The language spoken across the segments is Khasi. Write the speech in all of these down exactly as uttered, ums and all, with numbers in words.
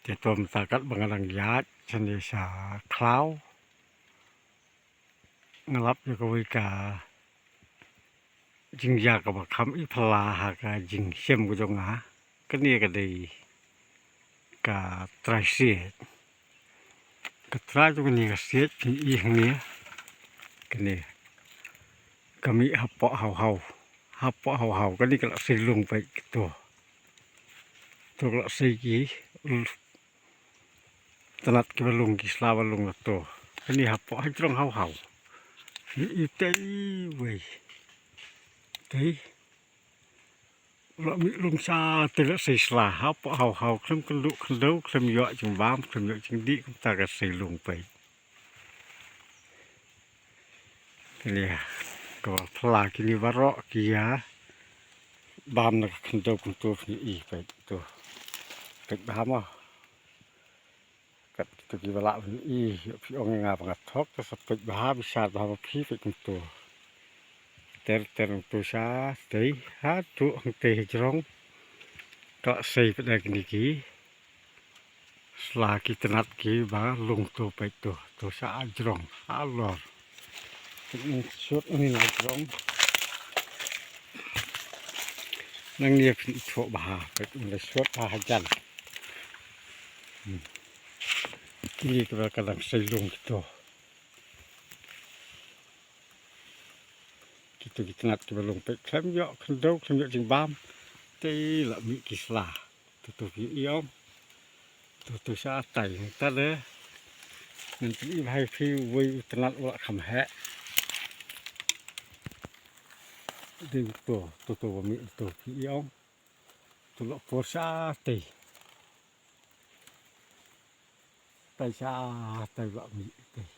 Te to mynta katba nga dang ïaid shane sha khlaw, nga lap ïa kawei ka jingjia kaba kham i phylla ha ka jingshem ka jong nga. Kane ka dei ka trai siej. Ka trai jong kane ka siej, phin i hangne. Kane ka mih hapoh haw haw. Hapoh haw haw. Kane ka la sei lung peit to. To ka la sei ki tnat kiba lung, ki sla ba lung la to. Kane hapoh hajrong haw haw. Phin i tei wei. Tei. La mih lung sha te la sei sla hapoh haw haw, khlem kynduh khyndew, khlem ïoh jingbam, khlem ïoh jingdih, kumta ka sei lung peit. Kane kaba phylla kine baroh ki ïa bam na ka khyndew kumto, phin i peit to. Peit bha mo. Kat kito kiba lah ban i, ïoh phi ong ïa nga ba nga thok, te sa peit bha, bishar bha ma phi, peit kumto. Ter ter kumto sha tei, haduh hangtei hajrong. Ka la sei peit da kine ki sla ki tnat kiba lung to, peit to, to sha jrong, halor. Peit nang sut nang na jrong. Nangne phin ithuh bha, peit nang sut bha hajan. Hmm. Kine kiba ka dang sei lung kito. Kito ki tnat kiba lung peit, khlem ïoh khyndew, khlem ïoh jingbam. Te la mih ki sla. To to phi i ong. To to sha tai nangta de. Ngan pyni bha ïa phi uwei u tnat u la kham heh. Dei to, to to ba mih to phi i ong. To la por sha tai. Tai sha tai ba mih tai.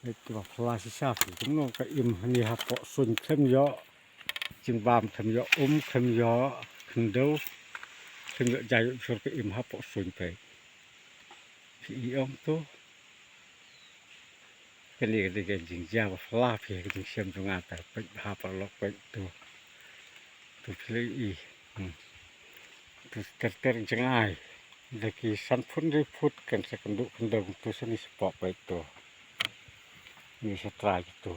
Peit kiba phylla shisha phi, kumno ka im hangne hapoh suiñ, khlem ïoh jingbam, khlem ïoh um, khlem ïoh khyndew, khlem ïoh jai ïoh bishur, ka im hapoh suiñ peit. Phi i ong to. Kane ka dei ka jingjia ba phylla phi ha ka jingshem jong nga, te peit bha paralok, peit to. To phi la i. Hmm. To ter ter jngai. Da ki san phut hynriew phut kan sa kynduh khyndew, to shane shapoh peit to. Kine sha trai kito.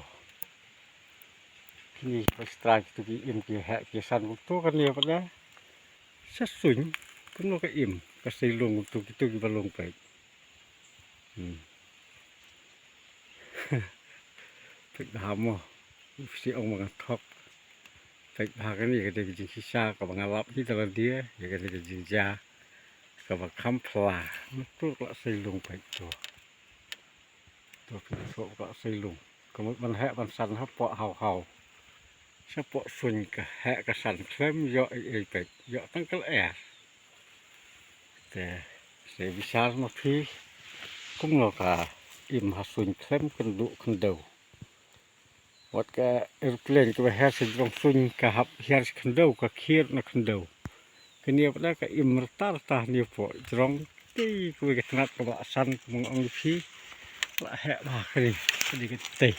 Kine sha trai kito ki im ki heh ki san kumto, kane pat da sha suiñ. Kumno ka im, ka sei lung kumto, kito kiba lung peit. Hmm. Peit bha mo. Phi ong ba nga thok. Peit bha, kane ka dei ka jingshisha kaba nga lap hi da lade ïa kane ka jingjia kaba kham phylla. Kumto ka la sei lung peit to. To phi ithuh ka la sei lung. Ka mut ban heh ban san hapoh haw haw. Shapoh suiñ ka heh ka san, khlem ïoh ei ei peit, ïoh tang ka lyer. Te sa bishar ma phi kumno ka im ha suiñ, khlem kynduh khyndew. Wat ka aeroplane kaba hiar sha jrong suiñ, ka hap hiar sha khyndew, ka khier na khyndew. Kane pat da ka im rta rta hangne hapoh jrong. Tei kawei ka tnat kaba la san, kumba nga ong ïa phi. La heh bha kane, kane ka tei.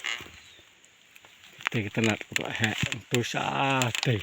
Tei ka tnat kaba la heh, to sha tei.